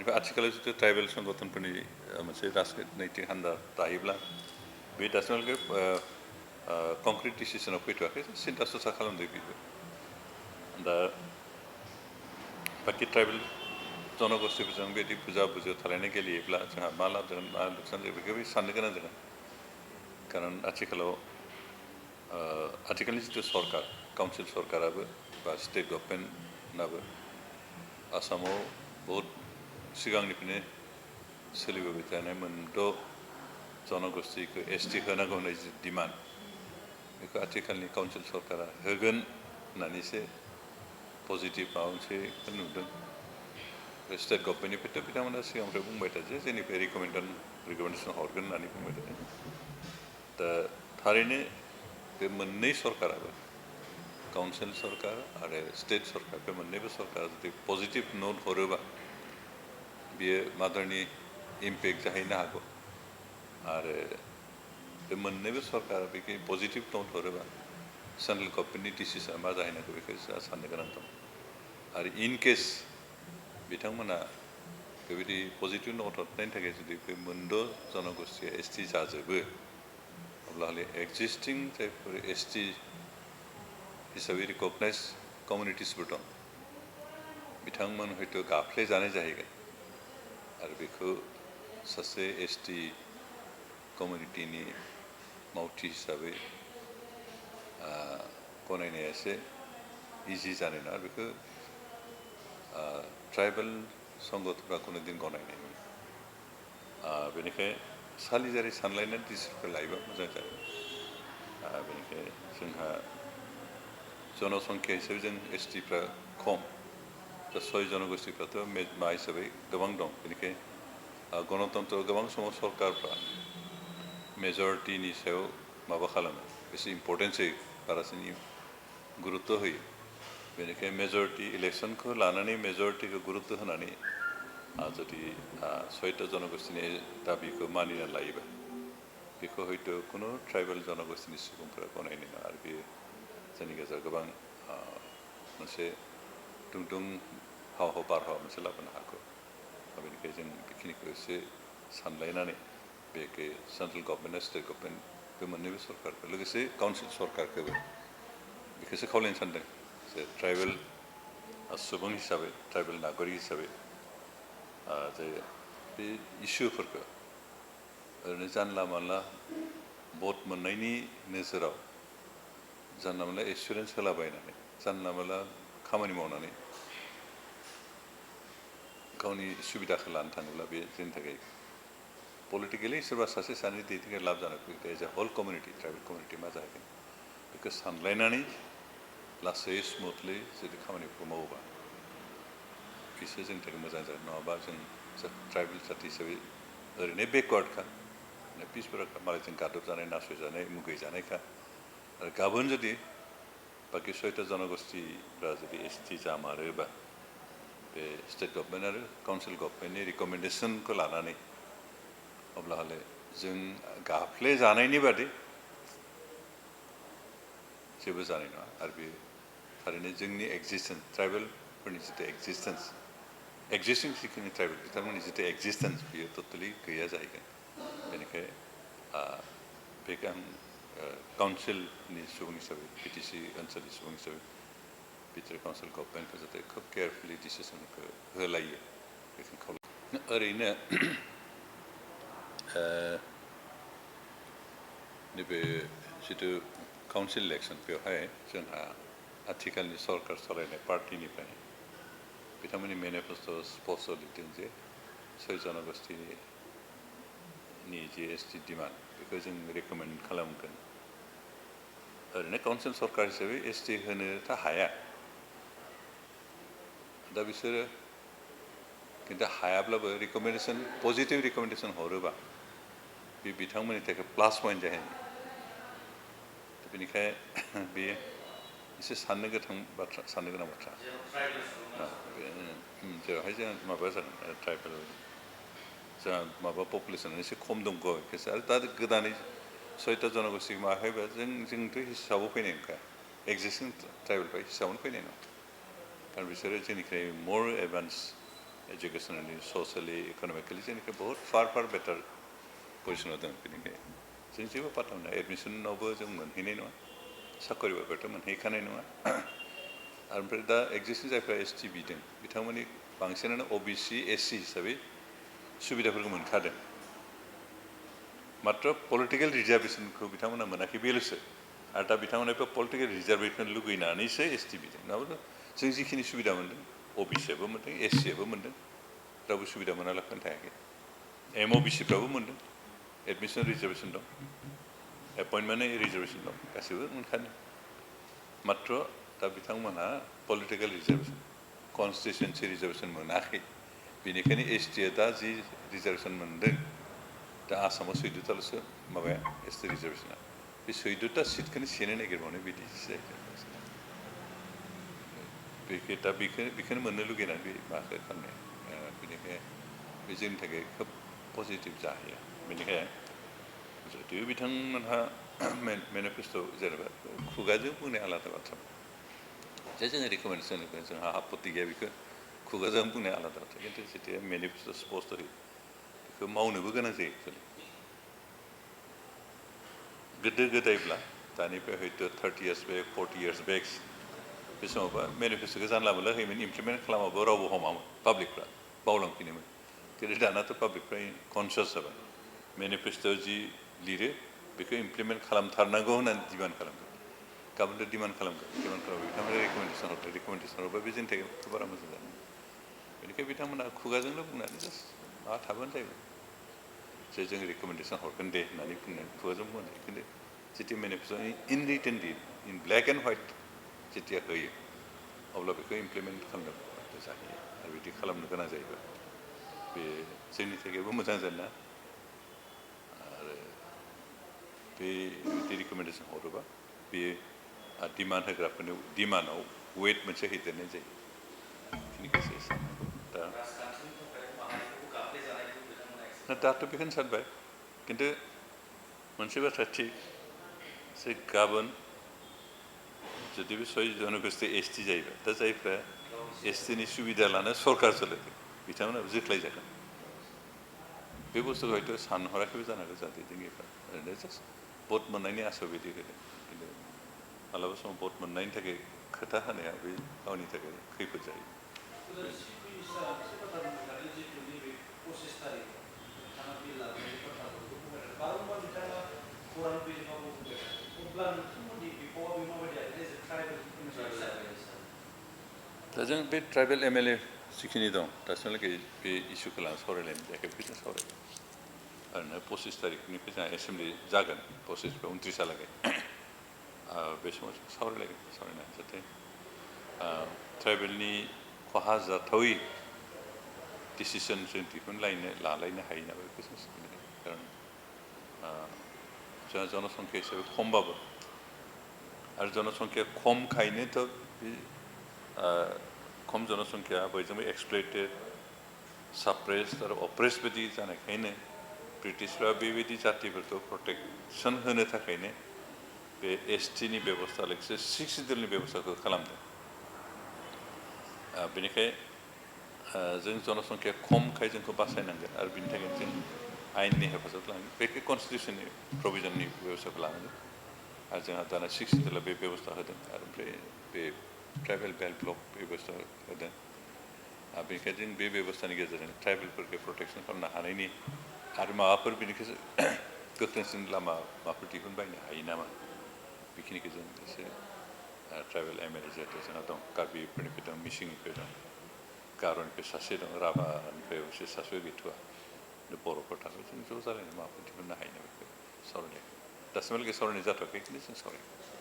आथिखालाव जुदि ट्राइबेल संगठनफोरनि मोनसे राजनैतिक हान्जा दायोब्ला बे दासिमहालागै कंक्रिट डिसिसनाव फैथ'वाखै सिन्था सरसा खालामदों बेबो दा बाखि ट्राइबेल जनगोष्ठीफोरजों बेबायदि बुजा बुजा थालायनाय गेलेयोब्ला जोंहा मा लाब जागोन मा लुकसान जागोन बेखौबो साननो गोनां जागोन खारन आथिखालनि जिथु सरकार काउन्सिल सरकाराबो बा स्टेट गभर्नमेन्टआबो आसामाव बहुद सिगांनिफ्रायनो सोलिबोबाय थानाय मोनद' जनगोष्ठीखौ एसटि होनांगौ होननाय जि डिमान्ड बेखौ आथिखालनि काउन्सिल सरकारा होगोन होननानैसो पजिटिभ माबा मोनसेखौ नुदों स्टेट गभर्नमेन्टनिफ्रायथ' बिथांमोना सिगांनिफ्राय बुंबाय थायो जोंनिफ्राय रिकमेन्डेसन हरगोन होननानै बुंबाय थादों दा थारैनो बे मोननै सरकाराबो काउन्सिल सरकार आरो स्टेट सरकार बे मोननैबो सरकारा जुदि पजिटिभ नोट हरोबा बियो मादारनि इम्पेक्ट जाहैनो हागौ आरो बे मोननैबो सरकारा बेखि पजिटिभ नोट हरोबा सेन्ट्रेल गभर्नमेन्टनि डिसिसना मा जाहैनांगौ बेखौ जोंहा साननो गोनां दं आरो इन केस बिथांमोना बेबायदि पजिटिभ नोट हरनायनि थाखाय जुदि बे मोनद' जनगोष्ठीया एसटि जाजोबो अब्ला हले एक्जिस्टिं जायफोर एसटि हिसाबै रिकगनाइज कमिउनिटिसफोर दं बिथांमोन हयथ' गाफ्ले जानाय जाहैगोन आरो बेखौ सासे एसटि कमिउनिटिनि मावथि हिसाबै गनायनाया एसे इजि जानाय नङा बेखौ ट्राइबेल संगठनफ्रा कुनु दिन गनायनाय नङा बेनिखाय सालिजारि सानलायनानै डिसिसनखौ लायोबा मोजां जागोन बेनिखाय जोंहा जनसंख्या हिसाबै जों एसटिफ्रा खम दा 6 जनगोष्ठीफ्राथ' मा हिसाबै गोबां दं बेनिखाय गणतन्त्र गोबां समाव सरकारफ्रा मेजरिटिनि सायाव माबा खालामो एसे इम्पर्टेन्स होयो बारासिन गुरुत्व होयो बेनिखाय मेजरिटि इलेक्सनखौ लानानै मेजरिटिखौ गुरुत्व होनानै जुदि 6टा जनगोष्ठीनि दाबिखौ मानिना लायोबा बेखौ हयथ' कुनु ट्राइबेल जनगोष्ठीनि सुबुंफोरा गनायनाय नङा आरो बेयो जोंनि गेजेराव गोबां मोनसे दुंदुं हाव बारहावा मोनसे लाबोनो हागौ बेनिखायनो जों बेखिनिखौ एसे सानलायनानै बेखौ सेन्ट्रेल गभर्नमेन्ट आरो स्टेट गभर्नमेन्ट बे मोननैबो सरकारखौ लोगोसे काउन्सिल सरकारखौबो बेखौसो खावलायनो सानदों जे ट्राइबेल सुबुं हिसाबै ट्राइबेल नागरिक हिसाबै जे बे इसुफोरखौ ओरैनो जानला मानला भट मोननायनि नोजोराव जानला मानला एसुरेन्स होलाबायनानै जानला मानला खामानि मावनानै गावनि सुबिदाखौ लानो थाङोब्ला बे जोंनि थाखाय पलिटिकेलि सोरबा सासे सानै दैदेनगिरि लाब जानो फैगोन as a whole community tribal community मा जाहैगोन बेखौ सानलायनानै लासै स्मुथलि जुदि खामानिखौ मावोबा बिसोर जोंनि थाखाय मोजां जागोन नङाबा जों ट्राइबेल जाथि हिसाबै ओरैनो बेकवार्डखा पिसफोरखा मालायजों गादब जानाय नासयजानाय मुगैजानायखा आरो गाबोन जुदि बाखि 6टा जनगोष्ठीफ्रा जुदि एसटि जामारोबा बे स्टेट गभर्नमेन्ट आरो काउन्सिल गभर्नमेन्टनि रिकमेन्डेसनखौ लानानै अब्ला हले जों गाफ्ले जानायनि बादै जेबो जानाय नङा आरो बे थारैनो जोंनि एक्जिस्टेन्स ट्राइबेलफोरनि जितु एक्जिस्टिं जिखिनि ट्राइबेल बिथांमोननि जितु एक्जिस्टेन्स बियो टटेलि गैया जाहैगोन बेनिखाय बेखौ आं काउन्सिलनि सुबुं हिसाबै बिटिसि ओनसोलनि सुबुं हिसाबै बिटिआर काउन्सिल गभर्नमेन्टखौ जाहाथे खोब केयारफुलि डिसिसनखौ होलायो बेखौ खावलायो ओरैनो नैबे जितु काउन्सिल इलेक्सन बेवहाय जोंहा आथिखालनि सरकार सालायनाय पार्टिनिफ्राय बिथांमोननि मेनिफेस्ट'आव स्पष्ट लिरदों जे 6 जनगोष्ठीनि जि एसटि डिमान्ड बेखौ जों रेकमेन्ड खालामगोन ओरैनो काउन्सिल सरकार हिसाबै एसटि होनोथ' हाया दा बिसोरो खिन्थु हायाब्लाबो रिकमेन्डेसन पजिटिभ रिकमेन्डेसन हरोबा बे बिथांमोननि थाखाय प्लास पइन्ट जाहैयो बेनिखाय बे एसे साननो गोनां बाथ्रा जेरावहाय जों माबा जागोन ट्राइबेल जोंहा माबा पपुलेसन एसे खम दंगौ बेखौसो आरो दा गोदानै 6टा जनगोष्ठী माहायबा जोंथ' हिसाबाव फैनाय नंखाया एक्जिस्टिं ट्राइबेलफ्रा हिसाबावनो फैनाय नङा खारन बिसोरो जोंनिख्रुइ मर एडभान्स एजुकेशनली ससियली इकोनमिकली जोंनिफ्राय बहुत फार बेटार पजिशनाव दं बेनिखाय जों जेबो पात्ता मोना एडमिसनावबो जों मोनहैनाय नङा साकरि बाकरिथ' मोनहैखानाय नङा ओमफ्राय दा एक्जिस्टिं जायफ्रा एसटि बिदों बिथांमोननि बांसिनानो अबिसि एससि हिसाबै सुबिदाफोरखौ मोनखादों मात्र पलिटिकेल रिजार्भेसनखौ बिथांमोना मोनाखै बेल'सो आरो दा बिथांमोना पलिटिकेल रिजार्भेसन लुगैनानैसो एसटि बिदों नङाबा जों जिखिनि सुबिदा मोन्दों अबिसिआबो मोन्दों एससिआबो मोन्दों रावबो सुबिदा मोनालाफानो थायाखै एमअबिसिफ्राबो मोन्दों एडमिसन रिजार्भेसन दं एपइन्टमेन्ट रिजार्भेसन दं गासैबो मोनखादों मात्र दा बिथांमोनहा पलिटिकेल रिजार्भेसन कनस्टिटुएन्सि रिजार्भेसन मोनाखै बेनिखायनो एसटिआ दा जि रिजार्भेसन मोन्दों दा आसामाव 14ताल'सो माबाया एसटि रिजार्भेसना बे 14ता सिटखौनो सेनो नागिरबावनाय बिदिसो जाहैदों बेखौनो मोननो लुगैनानै बे माबाखौ खालामनाय बेनिखाय बे जोंनि थाखाय खोब पजिटिभ जाहैया बेनिखाय जुदि बिथांमोनहा मेनिफेस्ट' जेनेबा खुगाजों बुंनाय आलादा बाथ्रा जे जोङो रिकमेन्डेसन होगोन जोंहा आपत्ति गैया बेखौ खुगाजों बुंनाय आलादा बाथ्रा खिन्थु जेथिया मेनिफेस्ट' स्पस्ट होयो बेखौ मावनोबो गोनां जायो एक्सुवेलि गोदो गोदायब्ला दानिफ्राय हयथ' 30 years बेक 40 years बेक बे समावबा मेनिफेस्ट'खौ जानला मोनला होयोमोन इमप्लिमेन्ट खालामाबो रावबो हमामोन पाब्लिकफ्रा बावलांफिनोमोन खिन्थु दानाथ' पाब्लिकफ्रा कनसियास जाबाय मेनिफेस्ट'आव जि लिरो बेखौ इमप्लिमेन्ट खालामथारनांगौ होननानै डिमान्ड खालामगोन गाबोनथ' डिमान्ड खालामगोन बिथांमोना रिकमेन्डेसन हरबा बे जोंनि थाखाय बारा मोजां जागोन बेनिखायनो बिथांमोना खुगाजोंल' बुंनानै जास्ट माबा थाबानो जाहैबाय जे जों रिकमेन्डेसन हरगोन दे होननानै बुंनानै खुगाजों बुंनाय खिन्थु जेथिया मेनिफेस्ट'आ इन रिटेनलि इन ब्लेक एन्ड व्हाइट जेथिया होयो अब्ला बेखौ इमप्लिमेन्ट खालामनो जाहैयो आरो बिदि खालामनो गोनां जायोबा बे जोंनि थाखायबो मोजां जाना आरो बे रिकमेन्डेसन हरोबा बे डिमान्ड होग्राफोरनि डिमान्डआव वेट मोनसे हैदेरनाय जायो बेखिनिखौसो साननांगौ दा दाथ' बेखौनो सानबाय खिन्थु मोनसे बाथ्रा थिग जे गाबोन जुदि बे 6 जन'गोष्ठी एसटि जायोबा दा जायफ्रा एसटिनि सुबिदा लानो सरकार सोलायदों बिथांमोनाबो जोख्लाय जागोन बे बुस्थुखौ हयथ' सानहराखैबो जानो हागौ जाहाथे जोंनिफ्रा ओरैनो जास्ट भट मोननायनि आसा बिदि होदों खिन्थु मालाबा समाव भट मोननायनि थाखाय खोथा होनाया बे गावनि थाखाय खैफोद जायो दा जों बे ट्राइबेल एमएलए जिखिनि दं दासिमहालागै बे इस्युखौ लानानै सावरायलायनाय जायाखै बेखौ सावरायगोन ओरैनो 25 तारिखनिफ्राय जोंहा एसेमब्लि जागोन 25 बा 29हालागै बे समाव जों सावरायनाय जाहाथे ट्राइबेलनि खहा जाथावै डिसिसन जों लालायनो हायो ना बेखौ जों सानदों खारन जोंहा जनसंख्या हिसाबै खमबाबो आरो जनसंख्या खमखायनोथ' बे खम जनसंख्या बयजोंबो एक्सप्लइटेड साप्रेस्ड आरो अप्रेस बायदि जानायखायनो ब्रिटिशफ्रा बेबायदि जातिफोरखौ प्रटेक्सन होनो थाखायनो बे एसटिनि बेबस्था लोगोसे 6 सिडिउलनि बेबस्थाखौ खालामदों बेनिखाय जों जनसंख्या खमखाय जोंखौ बासायनांगोन आरो बिनि थाखायनो जों आयेननि हेफाजाब लानांगोन बेखौ कनस्टिटिउसननि प्रभिजननि बेबस्थाखौ लानांगोन आरो जोंहा दाना 6 सिडिउला बे बेबस्था होदों आरो ओमफ्राय बे ट्राइबेल बेल्ट ब्लक बेबस्था होदों बेनिखायनो जों बे बेबस्थानि गेजेरजों ट्राइबेलफोरखौ प्रटेक्सन खालामनो हानायनि आरो माबाफोर बेनिखाय गोख्रोंसिन माबाफोर दिहुनबायनो हायो नामा बेखिनिखौ जों एसे ट्राइबेल एमएलए जिहेतु जोंहा दं कार्बिफोरनिफ्राय दं मिसिंनिफ्राय दं गार'निफ्राय सासे दं राभानिफ्राय अबयसे सासे गैथ'वा बर'फोर थाबाय जों ज' जालायनो माबाफोर दिहुननो हायो ना बेखौ सावरायलायगोन दासिमहालागै सावरायनाय जाथ'वाखै खिन्थु जों सावरायगोन